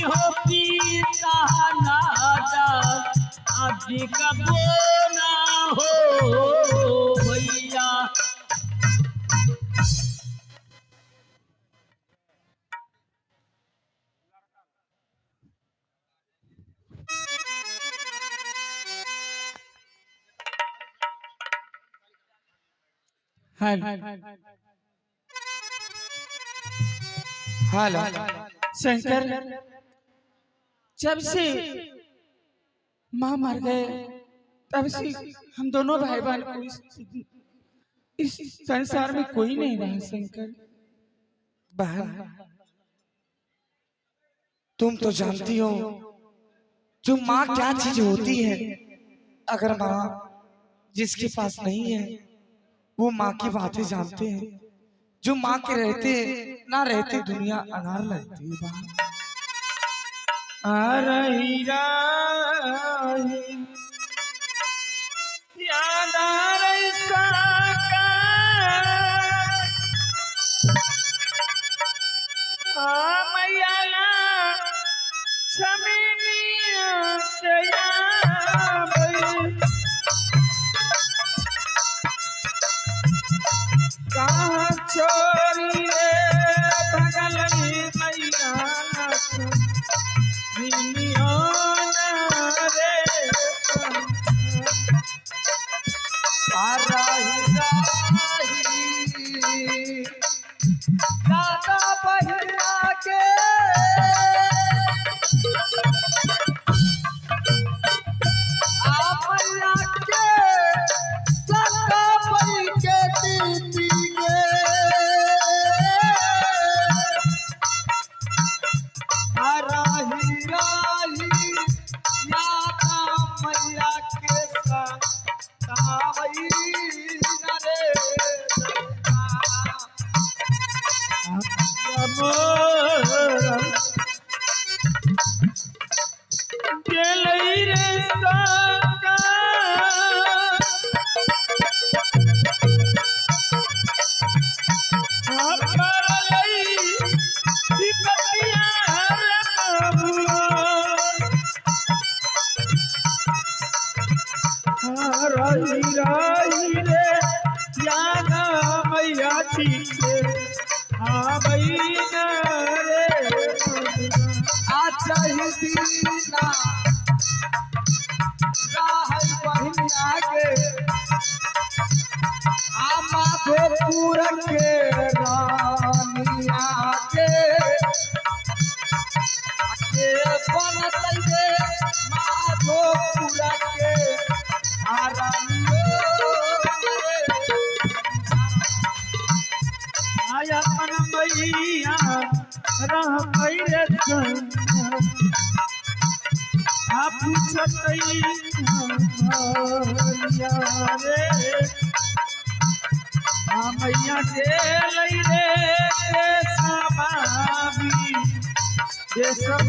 हो पीता नादा अभी कबो ना हो भैया। हेलो शंकर, जब से माँ मर गए तब से हम दोनों भाई बहन को इस संसार में कोई नहीं रहा। शंकर बहन, तुम तो जानती हो जो माँ क्या चीज होती है। अगर माँ जिसके पास नहीं है वो माँ की बातें जानते हैं। जो माँ के रहते ना रहते दुनिया अनार लगती है बहन। आ रही राही याद आ रही साका आ मैया ला समिनिया चया बई। कहाँ छोरी रे भगल मैया मिनियो ना रे। राही दादा बहिया के आ मैया के सका पई के दीदी के आ राही राही यादा मैया के सतावई न रे गेलई रे साका परलई विपतिया रे बाबुआ। राही राही रे याना मैया जी के आबई ना रे। आचहि दीना राहै बहिनिया के आ माधोपुर के रानिया के के बनतै रे माधोपुर के आ रानियो रे। आया मन मैया रह रे आ पूछतई मैया रे आ मैया के लई रे समाबी ये सब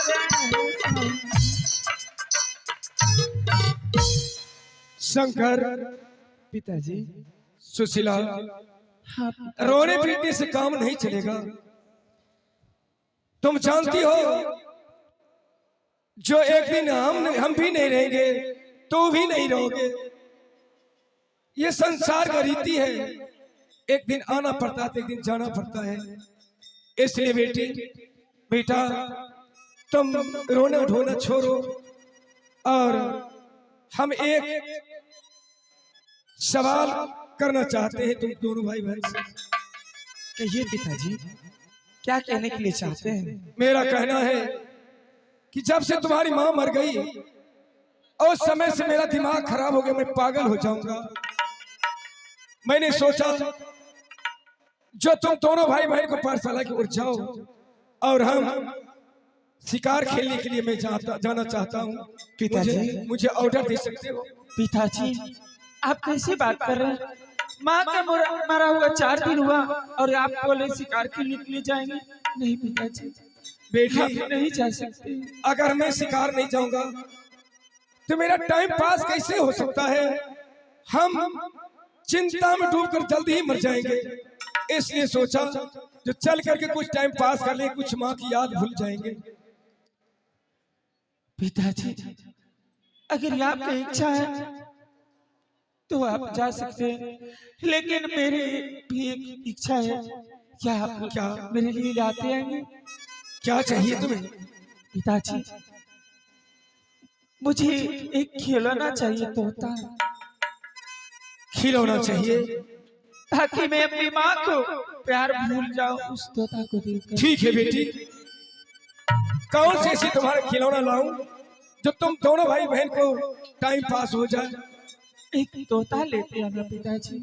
रे। शंकर, पिताजी। सुशीला, हाँ। रोने पीटने से काम नहीं चलेगा। तुम जानती हो जो एक दिन हम भी नहीं रहेंगे तो भी नहीं रहोगे। ये संसार का रीति है, एक दिन आना पड़ता है, एक दिन जाना पड़ता है। इसलिए बेटी बेटा तुम रोना ढोना छोड़ो और हम एक सवाल करना चाहते हैं तुम दोनों भाई बहन से। कहिए पिताजी, क्या कहने के लिए चाहते हैं? मेरा कहना है कि जब से तुम्हारी माँ मर गई और समय से मेरा दिमाग खराब हो गया, मैं पागल हो जाऊंगा। मैंने सोचा जो तुम दोनों भाई बहन को पाठशाला की ओर जाओ और हम शिकार खेलने के लिए मैं जाना चाहता हूँ। पिताजी। मुझे ऑर्डर दे सकते हो? पिताजी, आप कैसे बात कर रहे हैं? माँ का मरा हुआ 4 दिन हुआ और आप बोले शिकार खेलने के लिए जाएंगे? नहीं पिताजी, बेटी, आप नहीं जा सकते। अगर मैं शिकार नहीं जाऊंगा तो मेरा टाइम पास कैसे हो सकता है? हम चिंता में डूबकर जल्दी ही मर जाएंगे। इसलिए सोचा जो चल करके कुछ टाइम पास कर ले, कुछ माँ की याद भूल जाएंगे। पिताजी, अगर आपकी इच्छा है तो आप जा सकते हैं, लेकिन मेरी भी एक इच्छा है। क्या आप क्या? मेरे लिए लाते आएंगे? क्या चाहिए तुम्हें? पिताजी, मुझे एक खिलौना चाहिए तोता, खिलौना चाहिए ताकि मैं अपनी माँ को प्यार भूल जाऊं उस तोता को देखकर। ठीक है बेटी, कौन से ऐसी तुम्हारा खिलौना लाऊं जो तुम दोनों भाई बहन को टाइम पास हो जाए? एक तोता लेते आना पिताजी।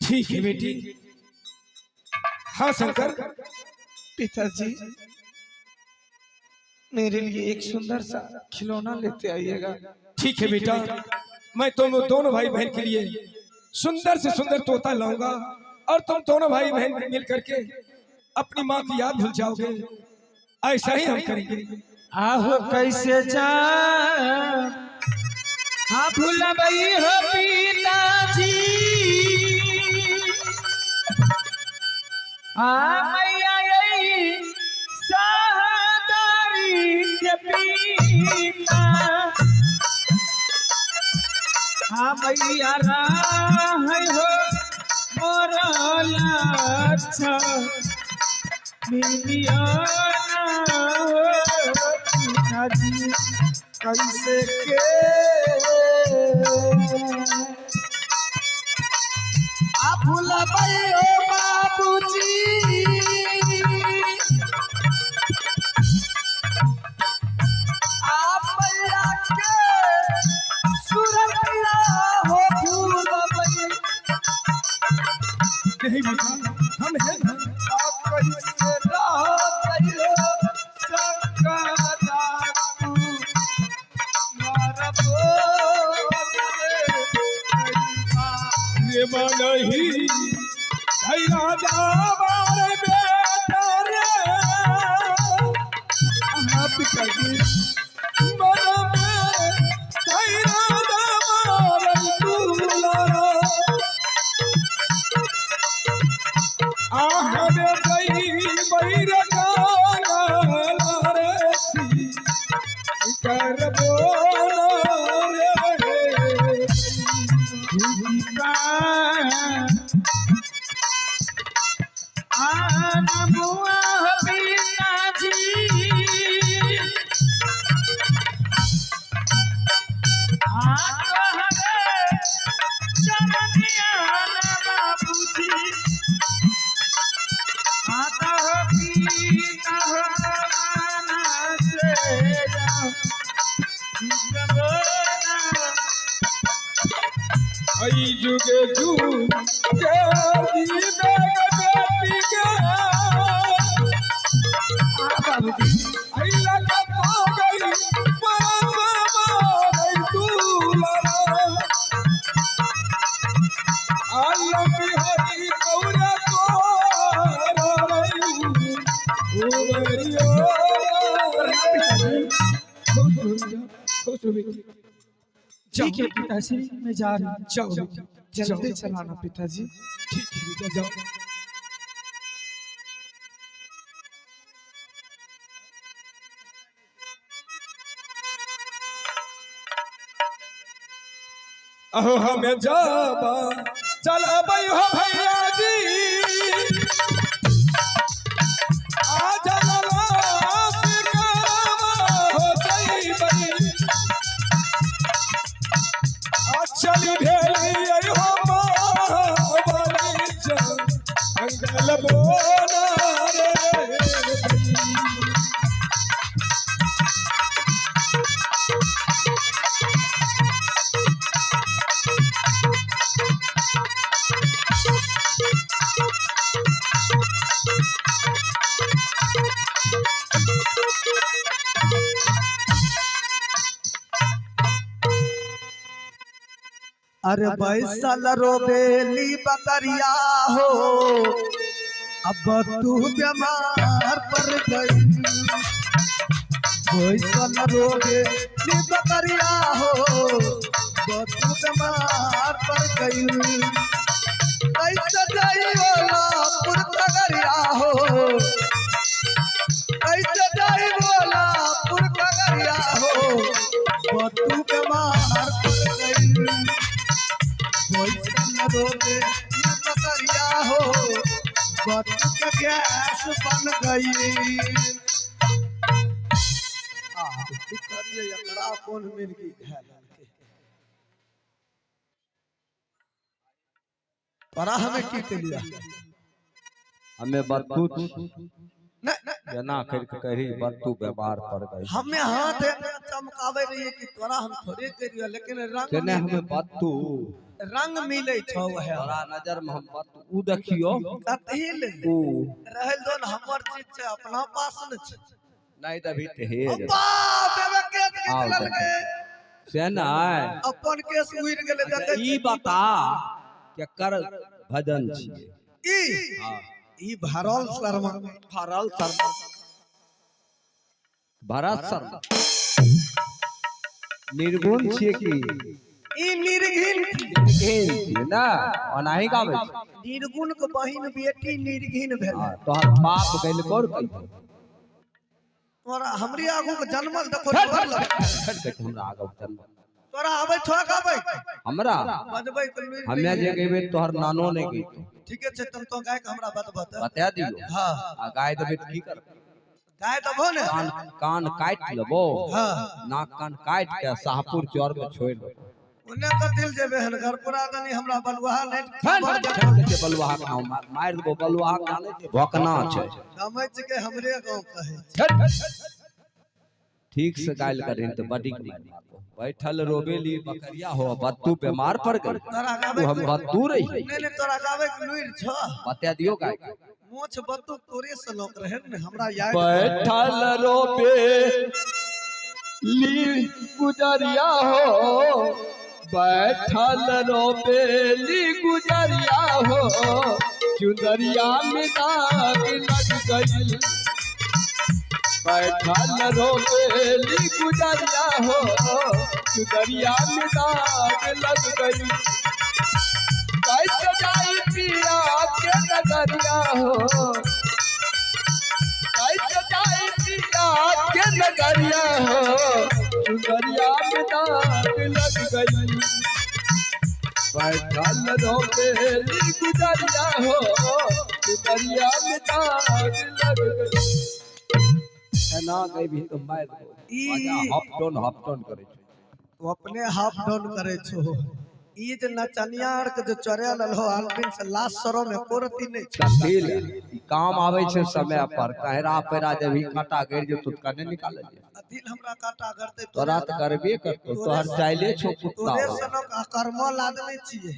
ठीक है बेटी। हाँ शंकर। पिताजी, मेरे लिए एक सुंदर सा खिलौना लेते आइएगा। ठीक है बेटा, मैं तुम दोनों भाई बहन के लिए सुंदर से सुंदर तोता लाऊंगा और तुम दोनों भाई बहन मिल करके अपनी माँ की याद भूल जाओगे। ऐसा ही हम करेंगे। आहो कैसे जा हाँ भूलबई हो पिताजी, आ मैया यही सहादारी के पिता, आ मैया राह हो मोर लाछा मिलियो ना हो पिताजी। कैसे के आ भुलबई हो बाबूजी, आ मैया के सुरतिया हो भुलबई। नहीं बेटा, हम हैं ना। आ कैसे रहतई हो सकरा तू मरबो रे कैसा। रे मनही धैरा जावर बेटा रे। हाँ पिताजी। मन में धैरा जावर दुलारा। आह रे गई बैर कांगला रे सी, करबो ना रे। आई जुगे जुग के जीवे बेटी के। आई लगा तो गई परम मारई दुलारा। आलम बिहारी कौरा तोरा रई उमरियो रे। खुश रहो बेटा, खुश रहो बेटी। ठीक है पिताजी, मैं जा रही हूँ। जाओ बेटी, जल्दी जाओ। चलाना पिताजी। ठीक है बेटा, जाओ। अहो हमें जाबा चल अबई हो भैया जी, आ चल हो जइबई। आ चली भेली हो मां अंगल बोना रे। अरे बैसल रोबेली बकरिया हो, अब तू बीमार पर गई। बैसल रोबेली बकरिया हो, अब तू बीमार पर गई। कैसे जाई ओला पुर तगरिया हो, गैस बन गई। आब की करिए, एकरा कोन मिर्गी धए लेलकै? तोरा हमे की केलिया? हमे बत्तू छी। नहीं। एना करि के कही बत्तू बीमार पड़ गई। हमे हाथ एना चमकाबै रहिए कि तोरा हम थोड़े करियो, लेकिन रंग से नहि हमे बत्तू रंग मिलै छौ वएह। तोरा नजर में हम बत्तू उ देखियो। कतही ले उ रहल दो न, हमर चीज छै, अपना पास न छै। नहि देबही तऽ हे जेतौ। बाप रे, केस खींच आओ लेलकै। से नहि। अपन केस उड़ि गेलै। अच्छा, देखै ई छी। बता केकर भजन छियै? ई हँ। ई भरल शर्मा। भरल शर्मा, भरत शर्मा निर्गुण छियै की? ई निर्घिन। निर्घिन छियै ने, ओनाही गाबै छै। निर्गुण के बहिन बेटी निर्घिन भेलै। हँ, तोहर बाप गैलको र कहियो? तोरा हमरी आगू के जनमल देखो डर लगै। छोड़ि दे हमरा आगाँ जन्म। तोरा आबै छौ गाबै? हमरा बजबै के लुरि हमे जे गेबै तोहर नानो नहि गैतो। ठीके छै, तब तो गाय के हमरा बतबऽ तऽ। बता दियौ। हाँ। आ गाय देबै तऽ की करबै? गाय देबहो ने? कान कान काटि लेबो। हाँ। नाक कान काटि के शाहपुर चौर में छोड़ि देबो। ओने कथिल जेबै हन घरपुरा दनी हमरा बलुआहा नहि। छै बलुआहा के नाम मारि देबो। बलुआहा के जानै छै, भोकना छै। समझ के हमरे गाँव कहै छै। ठीक से गायल करही तऽ बड़ी के मारि मारबो। बैठल रोबेली बकरिया हो, बत्तू बीमार पड़ गई। तोरा गाबै तू हम बत्तू रही। नहीं नहीं, तोरा गाबै के लुरि छौ? बता दियो गाय के। मोछ बत्तू तोरे से लोक रहे ने, हमरा याद। बैठल रोबे ली गुजरिया हो, बैठल रोबे ली गुजरिया हो, चुनरिया में दाग लग गई। बैठल रोबे ली गुजरिया हो, चुनरिया में दाग लग गई। कैसे जाई पिया के नगरिया हो, कैसे जाई पिया के नगरिया हो, चुनरिया में दाग लग गई। बैठल रोबे ली गुजरिया हो, चुनरिया में दाग लग गई। एना गैबही तऽ मारि देबो। ई- बाजा हपटोन हपटोन करै छै। तू अपने हाफ डाउन करे छो। ई जे नचनिया आर के जे चोरे ललहो आलपिन से लास्ट सरो में कोरती नहीं छै। कथी लए? ई काम आबै छै समय पर। कहरा पैरा जब ही कांटा गड़ि जेतौ तऽ कने निकालल जेतौ? अथिल हमरा काटा करते। तोरा तऽ करबे करतौ, तोहर चाइले छौ कुत्ता। तोरे सनक अकर्मल आदमी छियै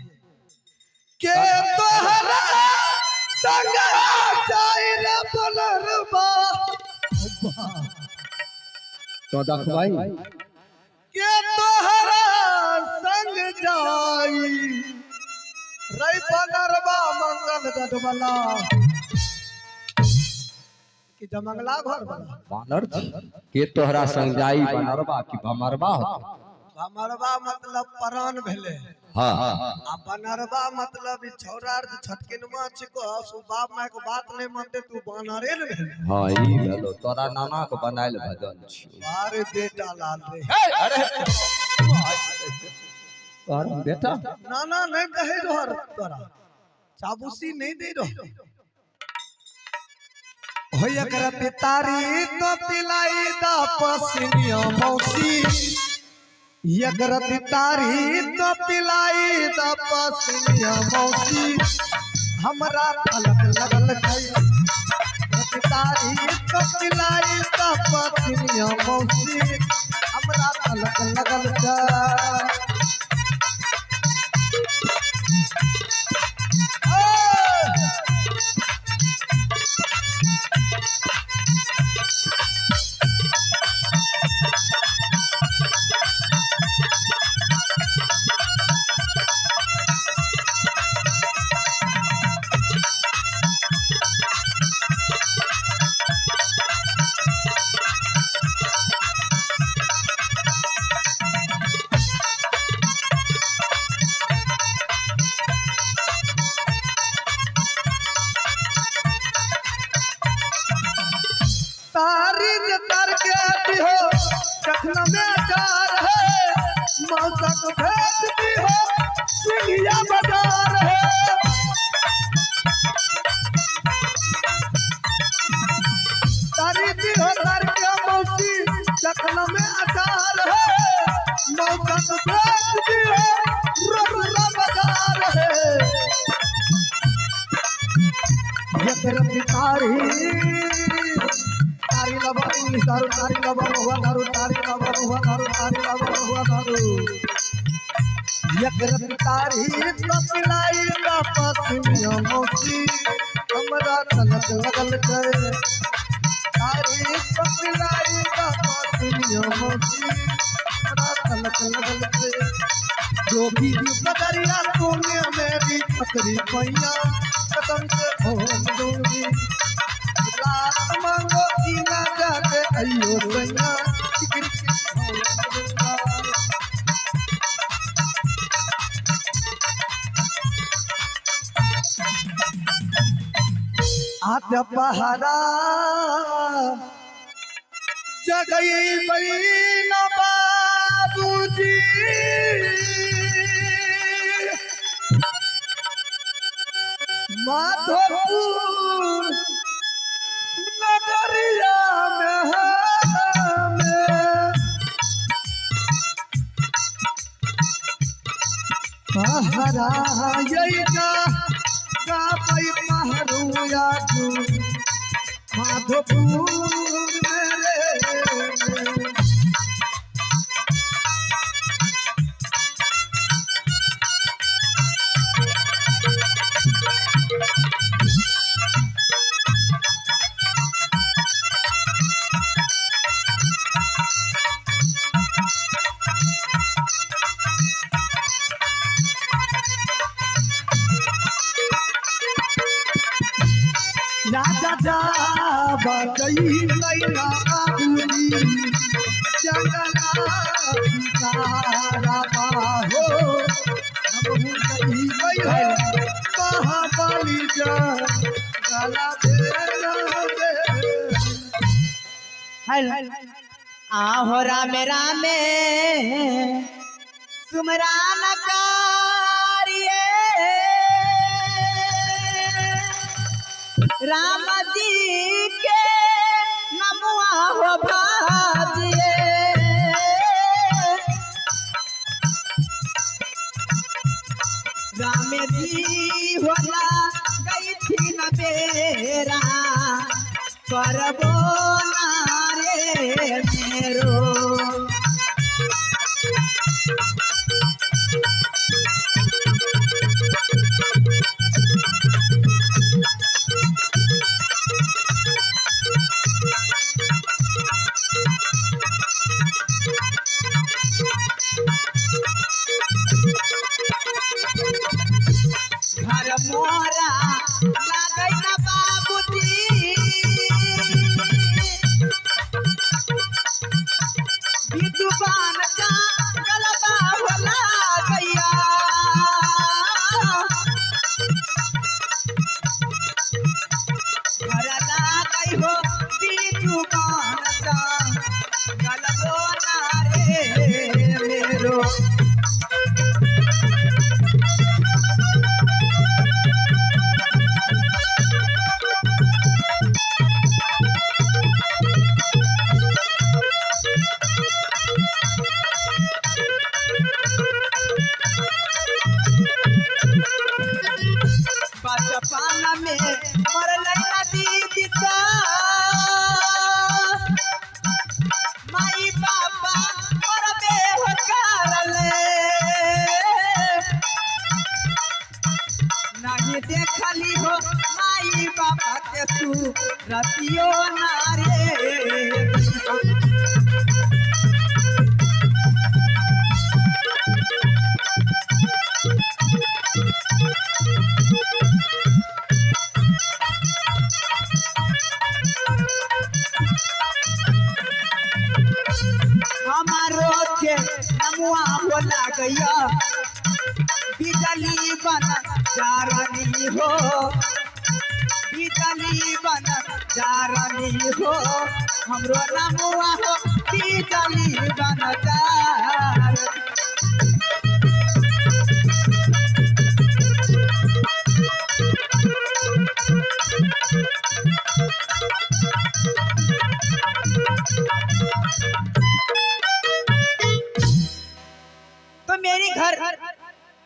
के तोहरा संग जाय रे बनरबा। तो देखबै। के तोहरा संग जाई रे बनरबा मंगल गढ़वाला कि जमंगला घर वाला। बानर छी के तोहरा संग जाई बनरबा की भमरबा होतौ? भमरबा मतलब परान भेलै। हाँ। आ बनरबा मतलब ई छौड़ा आर जे छटकिनमा छिको, सु बाप माय के बात नहीं मानते, तू बानरे ने भेलै। हाँ, ई भेलो तोरा नाना के बनायल भजन छियौ। अरे बेटा लाल रे। अरे तोहर बेटा। नाना नहीं कहे रहर, तोरा चाबुसी नहीं दे रहो होय। कर पितारी तो पिलाई दा पसिनिया मौसी, यकर पितारी तो पिलाई दा पसिनिया मौसी, हमरा पलक लगल छै। पितारी तो पिलाई दा पसिनिया मौसी, हमरा पलक लगल छै। ए! तारी जे तर के दिहो जखन में जा रहे, मौसक भेज दिहो सिंघिया बाजार है। इंग्लिश दारू तारी बाबा महुआ दारू तारी बाबा महुआ दारू तारी बाबा महुआ दारू यकरत तारी तो पिलाई का पसनियो मौसी हमरा तलक लगल छै तारी तो पिलाई का पसनियो मौसी हमरा तलक लगल छै जो भी बदरिया तूने मेरी पकड़ी पैया कसम से भोल दूंगी रात मांगो की ना जाके अयो सैया चिकन भोल दूंगा। आद्य पहरा जगई बई न बाबूजी माधोपुर नगरिया में हमें पहरा यही का गाबई पहरुया तू माधोपुर मेरे। राजा जा बकई नैना बाबूजी जंगला तारा हो हम गई गई हो महाबली जा गला बेरा बे। हल आहो रामे रामे सुमरान कारिये राम जी के नमुआ हो भाजिए राम जी होला गई थी न बेरा करबो ना रे मेरो। घर मोरा लागै ना बाबूजी बिजुबान जा गलबा होला गैया घर लागै हो बिजुबान जा गलबो ना रे मेरो। बचपन में मरल नदी दिशा माई बाबा मरबे हो करले नहीं देखली हो माई बाबा के तू रतियो ना रे। हमारो के नमुआ होला गैया बिजली बन जारनी हो बिजली बन जारनी हो हमरो नमुआ हो बिजली बन जार। तो मेरी घर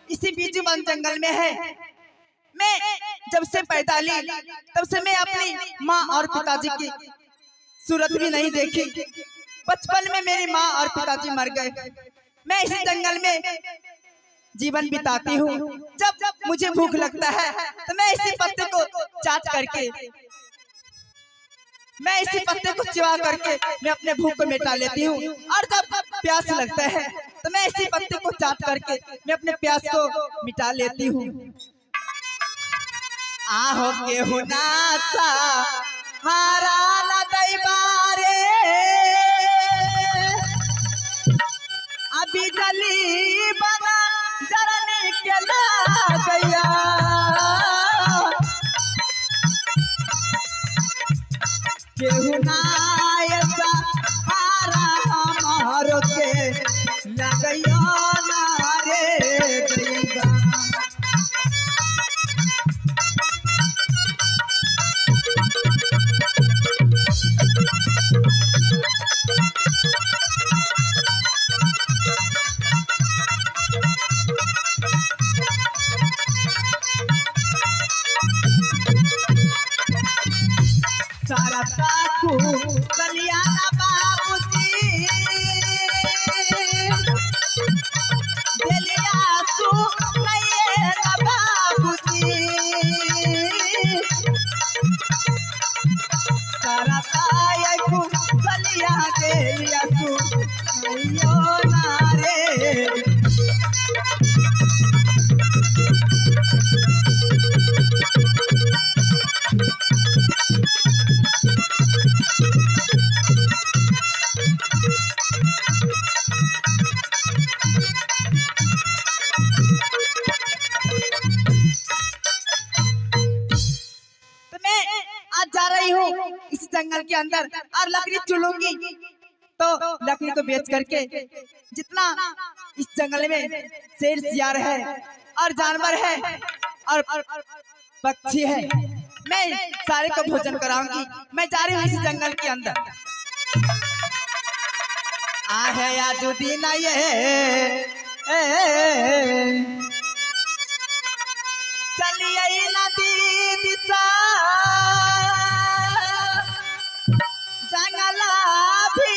इसी बीजू वन जंगल में है। मैं जब से पैदा ली तब से मैं अपनी माँ और पिताजी की सूरत भी नहीं देखी। बचपन में मेरी माँ और पिताजी मर गए। मैं इस जंगल में जीवन बिताती हूँ। जब मुझे भूख लगता है तो मैं इसी पत्ते को चाट करके, मैं इसी पत्ते को चिबा करके मैं अपने भूख को मिटा लेती हूँ। और जब प्यास लगता है तो मैं इसी पत्ते को चाट करके मैं अपने प्यास को मिटा लेती हूँ। आहो के हुनासा हारा न दैबारे, अभी जली बना जरने के गया। केहू ना ऐसा हारा हमारो के लगैया ना रे दैबा। सारा ताकू कलियाना बाबूजी देलिया सु नैये ना बाबूजी। सारा ताकू कलिया देलिया सु नैयो ना रे। तो मैं आज जा रही हूँ इस जंगल के अंदर और लकड़ी चुलूंगी, तो लकड़ी को बेच करके जितना इस जंगल में शेर सियार है और जानवर है और पक्षी है, मैं सारे को भोजन कराऊंगी। मैं जा रही हूँ इस जंगल के अंदर। आहे आजू दिन ये चलिए नदी दिशा जंगला भी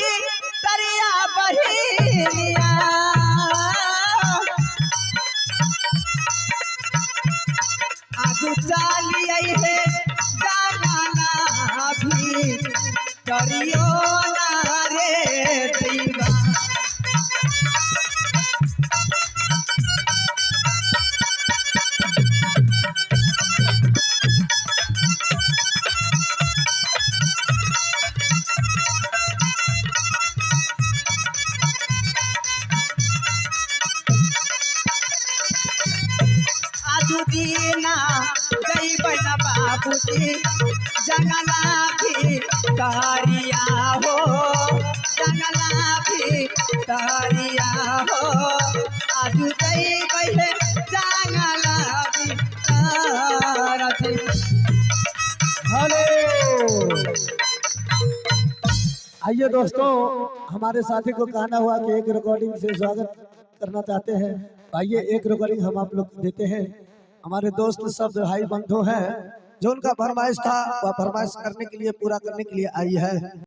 दरिया बहिनिया। आजू चलिए है जंगला भी दरियो ना रे दैबा। आजू दीना जइबै ना बाबूजी जंगला भी तारिया हो, जंगला भी तारिया हो। आजू जइबै हे जंगला भी तारा। हेलो, आइए दोस्तों, हमारे साथी को कहना हुआ कि एक रिकॉर्डिंग से स्वागत करना चाहते हैं। आइए एक रिकॉर्डिंग हम आप लोग को देते हैं। हमारे दोस्त सब भाई बंधु हैं, जो उनका फरमाइश था वह फरमाइश करने के लिए, पूरा करने के लिए आई है।